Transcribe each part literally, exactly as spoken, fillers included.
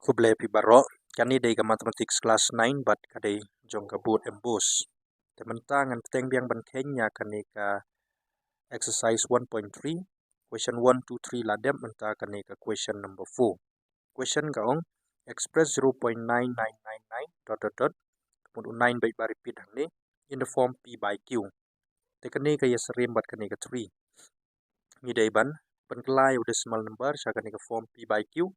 Khublei phi baroh. Kane dei ka mathematics class nine bad ka dei jong ka board MBOSE. Te mynta ngan pynbiang ban kheiñ ïa kane ka exercise one point three, question one, two, three la dep, mynta kane ka question number four. Question ka ong, express zero point nine nine nine nine dot dot dot, ka mut u nine bad ba repeat hangne, in the form P by Q. Te kane ka ïasyriem bad kane ka three. Ngi dei ban pynkylla ïa u decimal number sha kane ka form P by Q.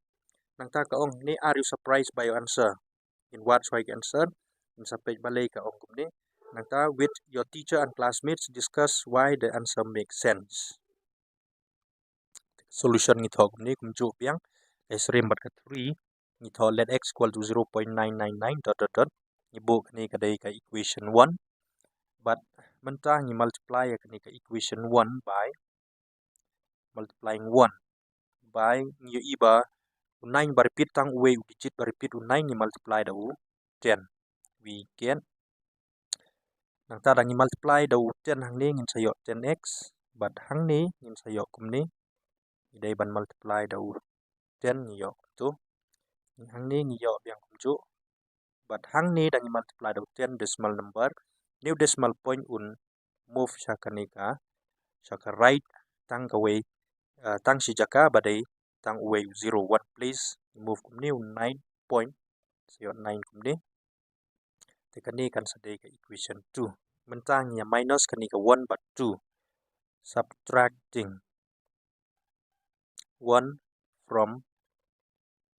Nangta ka ong ne, are you surprised by your answer? Ngin wad shuwa ïa ka answer, ngin sa peit balei ka ong kumne. Nangta, with your teacher and classmates, discuss why the answer makes sense. Solution ngi thoh kumne, kumjuh biang, ka ïasyriem bad ka three, ngi thoh let x equal to zero point nine nine nine dot dot dot, ngi buh kane ka dei ka equation one. Bad mynta ngi multiply ïa kane ka equation one by multiplying one. By ngi ïohi ba u nine ba repeat tang uwei u digit ba repeat u nine, ngi multiply da u ten. We get, nangta da ngi multiply da u ten hangne ngin sa ïoh ten x, bad hangne ngin sa ïoh kumne. Ngi dei ban multiply da u ten, ngi ïoh kumto. Hangne ngi ïoh biang kumjuh. Bad hangne da ngi multiply da u ten decimal number, ne u decimal point un move sha kane ka, sha ka right tang kawei, ah, tang shi jaka ba dei tang uwei u zero, one place, ngi move kumne u nine point, sa ïoh nine kumne. Te kane kan sa dei ka equation two. Mynta ngi ïa minus kane ka one bad two. Subtracting one from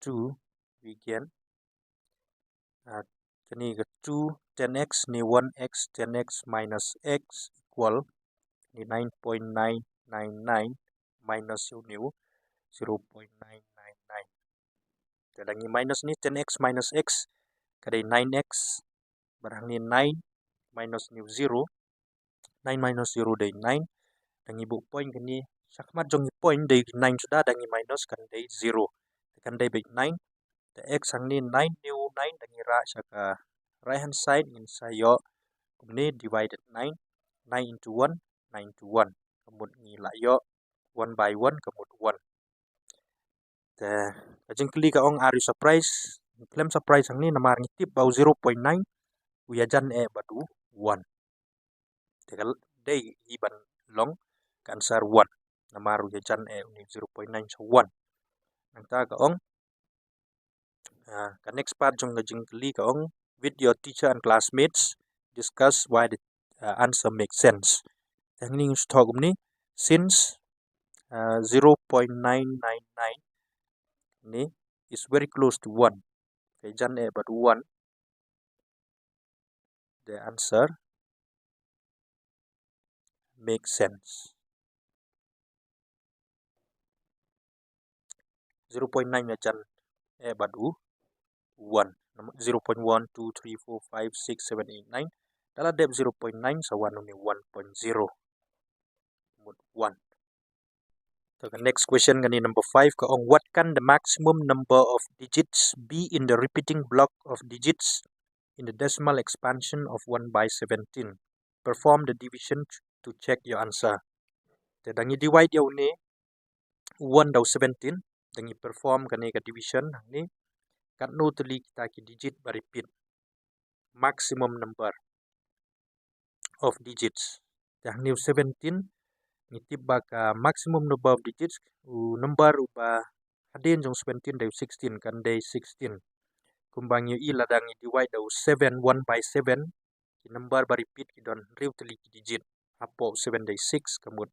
two, we get, ah, kane ka two, ten x ne one x, ten x minus x equal ne nine point nine nine nine minus ïa une u zero point nine nine nine. Te da ngi minus ne, ten x minus x ka dei nine x, bad hangne nine minus ne u zero, nine minus zero dei nine. Da ngi buh point kane, shakhmat jong ngi point dei nine suda, da ngi minus kan dei zero. Te kan dei beit nine. Te x hangne nine, ne u nine da ngi rah sha ka right hand side, ngin sa ïoh kumne divided nine, nine into one, nine into one. Ka mut ngi la ïoh one by one, ka mut one. Te ka jingkylli ka ong, are you surprised? Khlem surprise hangne namar ngi tip ba u zero point nine u ïajan eh bad u one. Te ka dei hi ban long ka answer one. Namar u ïajan eh une zero point nine sha one. Nangta ka ong, ah, ka next part jong ka jingkylli ka ong, with your teacher and classmates, discuss why the, ah, answer makes sense. Te hangne ngi shu thoh kumne, since, ah, zero point nine nine nine ne is very close to one. Ka ïajan eh bad one. The answer makes sense. Zero point nine ïajan eh bad u one. Nam-, zero point one, two, three, four, five, six, seven, eight, nine. Da la dep zero point nine sa wan une one point zero. Mut one. So, ka next question kane number five ka ong, what can the maximum number of digits be in the repeating block of digits in the decimal expansion of one by seventeen? Perform the division to check your answer. Te da ngi divide ïa une one da u seventeen, da ngi perform kane ka division hangne, katno tylli kita ki digit ba repeat. Maximum number of digits. Te hangne u seventeen, ngi tip ba ka maximum number of digits, u number uba hadien jong seventeen dei u sixteen, kan dei sixteen. Kumba ngi ïohi lada ngi divide da u seven, one by seven, ki number ba repeat ki don hynriew tylli ki digit. Hapoh seven dei six, ka mut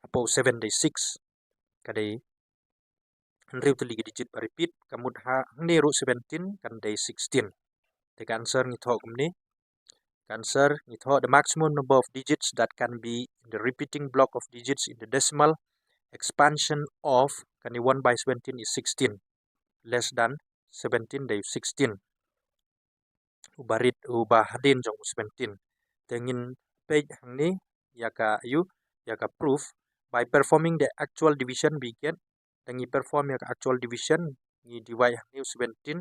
hapoh seven dei six, ka dei hynriew tylli ki digit ba repeat, ka mut ha hangne ruh seventeen, kan dei sixteen. Te ka answer ngi thoh kumne. Ka answer ngi thoh, the maximum number of digits that can be in the repeating block of digits in the decimal expansion of kane one by seventeen is sixteen. Less than seventeen dei sixteen. Uba rit, uba hadien jong u seventeen. Te ngin peit hangne ïa ka, ïa ka proof. By performing the actual division we get, da ngi perform ïa ka actual division, ngi divide hangne u seventeen,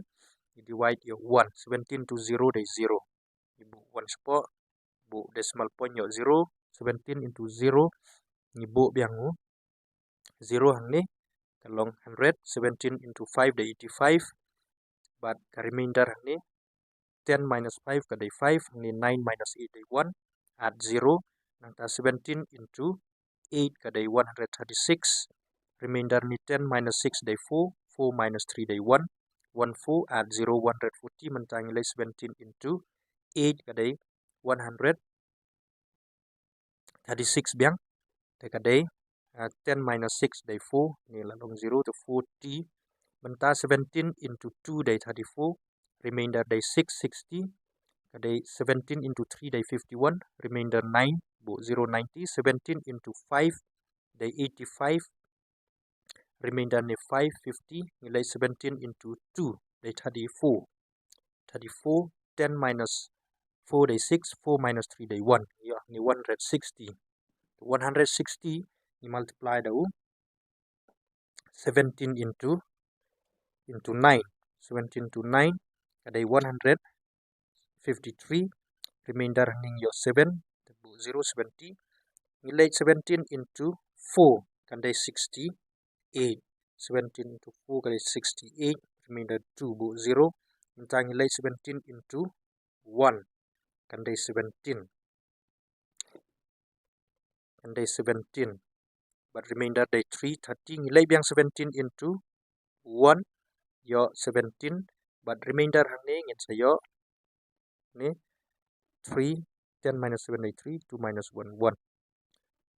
ngi divide ïa u one, seventeen to zero dei zero. Ngi buh one shapoh, buh decimal point ïoh zero, seventeen into zero, ngi buh biang u zero hangne, ka long hundred, seventeen into five dei eighty-five, Bad ka remainder hangne, ten minus five ka dei five, hangne nine minus eight dei one, add zero, nangta seventeen into eight ka dei one hundred thirty-six, remainder ni ten minus six dei four, four minus three dei one, one four, add zero, one hundred forty, mynta ngi leit seventeen into eight ka dei one hundred thirty-six biang. Te ka dei, uh, ten minus six dei four, ni la long zero, te forty. Mynta seventeen into two dei thirty-four, remainder dei six, sixty. Ka dei seventeen into three dei fifty-one, remainder nine, buh zero, ninety. Seventeen into five dei eighty-five, remainder ni five, fifty. Ngi leit seventeen into two dei thirty-four, thirty-four, ten minus four dei six, four minus three dei one. Ïa, ni one hundred sixty. One hundred sixty ngi multiply da u seventeen into, into nine. Seventeen into nine ka dei one hundred fifty-three. Remainder hangne ïa seven, te buh zero, seventy. Ngi leit seventeen into four kan dei sixty-eight. Seventeen into four kan dei sixty-eight. Remainder two, buh zero. Mynta ngi leit seventeen into one kan dei seventeen. Kan dei seventeen. Bad remainder dei three, thirty. Ngi leit biang seventeen into one, ïa seventeen. Bad remainder hangne ngin sa ïa ni three, ten minus seven dei three, two minus one, one.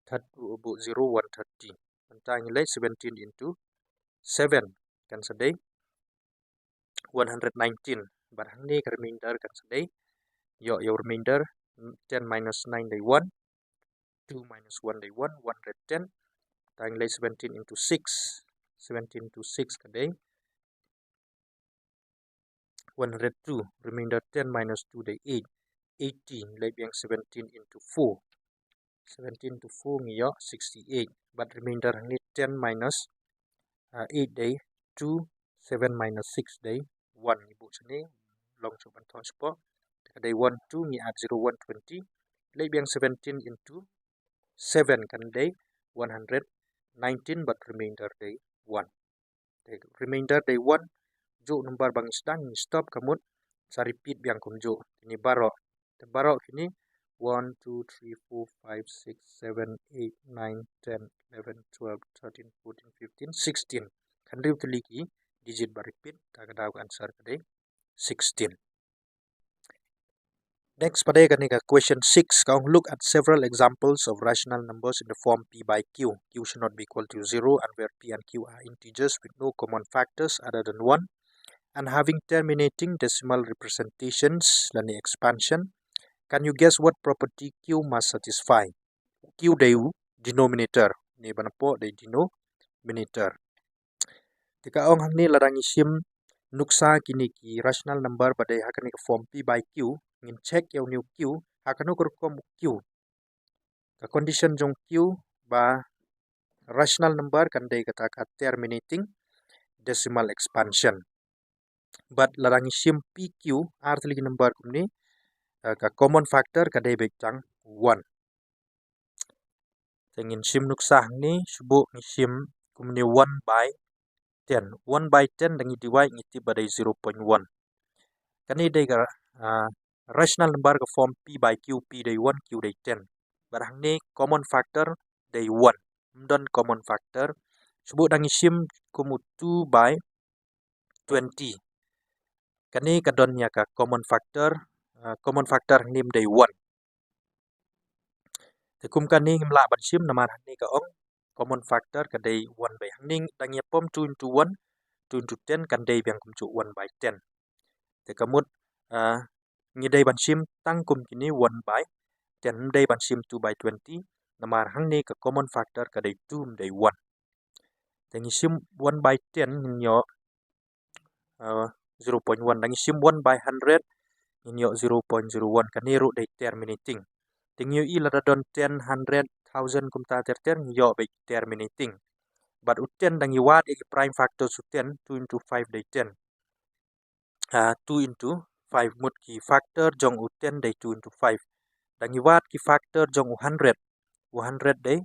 Thirty, buh zero, one, thirty. Mynta ngi leit seventeen into seven kan sa dei one hundred nineteen. Bad hangne ka remainder kan sa dei, ïa, ïa remainder, ten minus nine dei one, two minus one dei one, one hundred ten. Mynta ngi leit seventeen into six. Seventeen into six ka dei one hundred two, remainder ten minus two dei eight, eighty. Leit biang seventeen into four. Seventeen into four ngi ïa sixty-eight. Bad remainder hangne ten minus, uh, eight dei two, seven minus six dei one. Ngi buh shane, long shuh ban thoh spot. Ka dei one two, ngi add zero, one twenty. Leit biang seventeen into seven kan dei one hundred nineteen, bad remainder dei one. Te remainder dei one. Juh number ba ngi sdang, ngi stop, ka mut sa repeat biang kumjuh. Kine baroh. Te baroh kine, one, two, three, four, five, six, seven, eight, nine, ten, eleven, twelve, thirteen, fourteen, fifteen, sixteen. Hynriew tylli ki digit ba repeat, te ka daw ka answer ka dei sixteen. Next pat dei kane ka question six, ka ong, look at several examples of rational numbers in the form P by Q. Q should not be equal to zero and where P and Q are integers with no common factors other than one and having terminating decimal representations lane expansion. Can you guess what property Q must satisfy? Q dei u denominator, ne ba na poh dei denominator. Te ka ong hangne lada ngi shim nuksa kine ki rational number ba dei ha kane ka form P by Q, ngin check ïa une u Q ha kano ka rukom u Q. Ka condition jong Q ba rational number kan dei kata ka terminating decimal expansion. Bad lada ngi shim P Q, ar tylli ki number kumne, eh, ka common factor ka dei beit tang one. Te ngin shim nuksa hangne, shu buh ngi shim kumne one by ten. One by ten da ngi divide ngi tip ba dei zero point one. Kane dei ka, ah, rational number ka form P by Q, P dei one, Q dei ten. Bad hangne common factor dei one. Ym don common factor. Shu buh da ngi shim kum u two by twenty. Kane ka don ïa ka common factor, ah, common factor hangne ym dei one. Te kum kane ngim lah ban shim namar hangne ka ong common factor ka dei one by, hangne da ngi ïa pom two into one, two into ten kan dei biang kumjuh one by ten. Te ka mut, ah, ngi dei ban shim tang kum kine one by ten, ym dei ban shim two by twenty namar hangne ka common factor ka dei two, ym dei one. Te ngi shim one by ten ngin ïoh, uh, zero point one. Da ngi shim one by hundred ngin ïoh zero point zero one. Kane ruh dei terminating. Te ngi ïohi lada don ten, hundred, thousand kumta ter ter ngi ïoh beit terminating. Bad u ten da ngi wad ïa ki prime factors u ten, two into five dei ten. Ah, two into five, mut ki factor jong u ten dei two into five. Da ngi wad ki factor jong u hundred. U hundred dei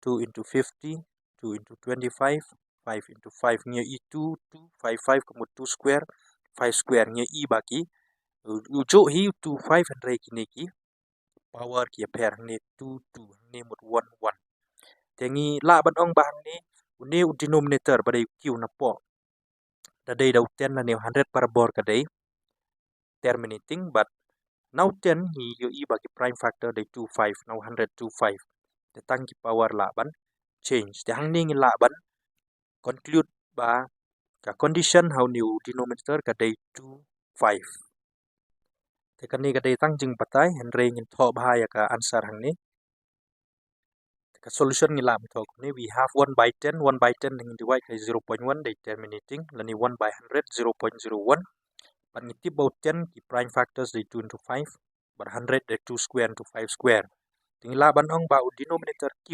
two into fifty, two into twenty-five, five into five. Ngi ïohi two, two, five, five ka mut two square. five square. Ngi i ba ki u ju hi two five hynrei kine ki power ki ïapher, hangne two two, hangne mut one one. Te ngi lah ban ong ba hangne une u denominator ba dei u Q napoh da dei da u ten lane u hundred barabor ka dei terminating, bad na u ten ngi ïohi ba ki prime factor dei two five, na u hundred two five. Te tang ki power lah ban change. Te hangne ngi lah ban conclude ba ka condition ha une u denominator ka dei two five. Te kane ka dei tang jingbatai, hynrei ngin thoh bha ïa ka answer hangne. Te ka solution ngi lah ban thoh kumne: we have one by ten, one by ten ngin divide ka zero point one, dei terminating, lane one by hundred, zero point zero one. Bad ngi tip ba u ten ki prime factors dei two into five, bad hundred dei two square into five square. Te ngi lah ban ong ba u denominator Q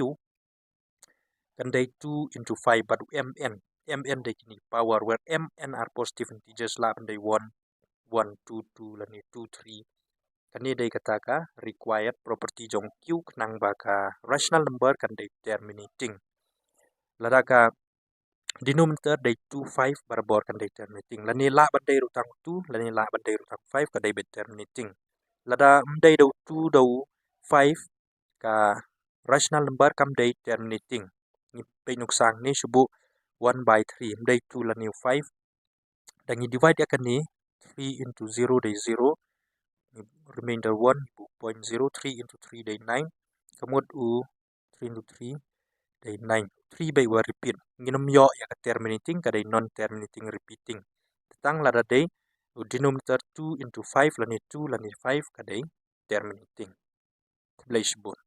kan dei two into five, bad u M N, M N dei kine power, where M N are positive integers, lah ban dei one, one, two, two, lane two, three. Kane dei kata ka required property jong Q khnang ba ka rational number kan dei terminating. Lada ka denominator dei two five barabor kan dei terminating. Lane lah ban dei ruh tang two, lane lah ban dei ruh tang five, ka dei beit terminating. Lada ym dei da u two da u five, ka rational number kam dei terminating. Ngi peit nuksa hangne shu buh one by three, ym dei two lane u five. Da ngi divide ïa kane, three into zero dei zero, remainder one, ngi buh point zero, three into three dei nine, ka mut u three into three dei nine. Three beit wat repeat. Ngin ym ïoh ïa ka terminating, ka dei non terminating repeating. Tang lada dei u denominator two into five lane two lane five, ka dei terminating. Khublei shibun.